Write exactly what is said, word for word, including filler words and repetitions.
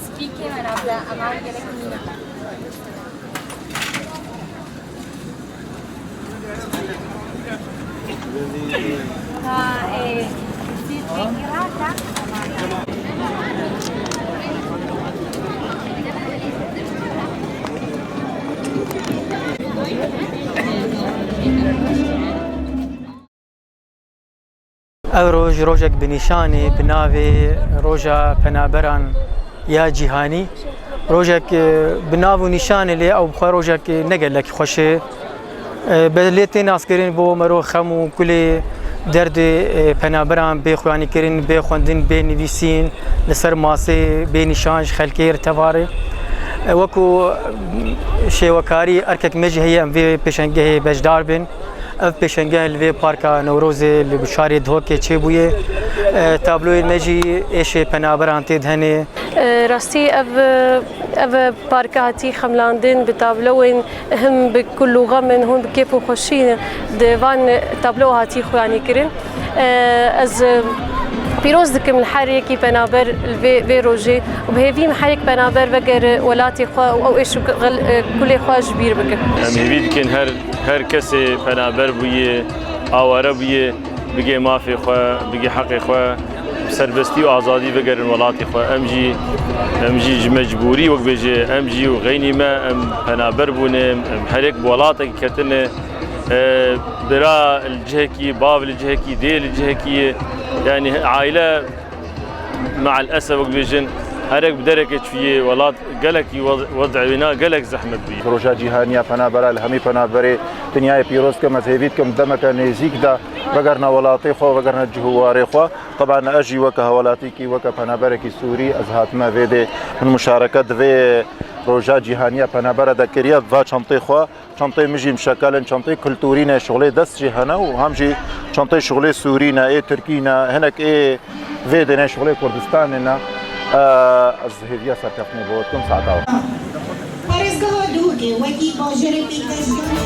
Spîkê me nabde, eman gerek nîne. Ha, e, spîkê rata, eman. Ev roj, rojek bi nîşanê, bi navê Roja Penaberan ya Cîhanî. Rojek, e, bi nav û nîşanê, lê ew bi xwe rojek, e, ne gelek xweş e. E, be-, lê tê naskirin bo mero xem û kulê derdê, e, penaberan bê xuyanîkirin, bê xwendin, bê nivîsîn, li ser masê bê nîşan ji xelkê re tevarê. E, wekû, m, şêwekarî erkek me jî heye, em vê pêşengehê beşdar bin. Ev pêşengeh li vê Parka Newrozê li Bişarê Dihokê çêbûye. E, tabloyên me jî êşê penaberan tê de hene. E, rastî ev, ev parka hatî xemlandin bi tabloyên him bi kul û xem in, hûn bi kêf û xweşî di van tablo hatî xuyanî kirin. E, ez, e, pîroz dikim li her yekî penaber li vê, vê rojê û bi hêvî me her yek penaber vegere welatê xwe û ew êş û gel-, e, kulê xwe ji bîr bike. Em hêvî dikin her, her kesê penaber bûye, aware bûye, bigê mafê xwe, bigê heqê xwe, bi serbestî û azadî vegerin welatê xwe. Em jî, em jî ji mecbûrî, wek bêje, em jî û xeynî me, em penaber bûne, em her yek bi welatekî ketine. E, bira li cihekî, bav li cihekî, dê li cihekî ye. Yanî aîle, me'el esef wek bêjin, her yek bi dereke çûye, welat gelekî wez-, wez'ê wîna gelek zehmet bûye. Roja Cîhanî ya Penabera li hemî penaberê dinyayê pîroz kim, ez hêvî dikim demeke nêzîk de vegerine welatê xwe, vegerine cih û warê xwe. Teban ez jî weke hewelatîkî, weke penaberekî Sûrî ez hatime vê dê min muşareke di vê Roja Cîhanî ya Penabera de kiriye, bi va çantê xwe. Çantê min jî mişekel in, çantê kulturî ne, şixulê dest jî hene û hem jî çantê şixulê Sûrî ne, ê Tirkî ne, hinek ê vê dê ne, şixulê Kurdistanê ne. E, ez hêviya serkeftinê bo dikim saeta we. Parêzgeha Duhokê wekî bajarê pêkdestdanê.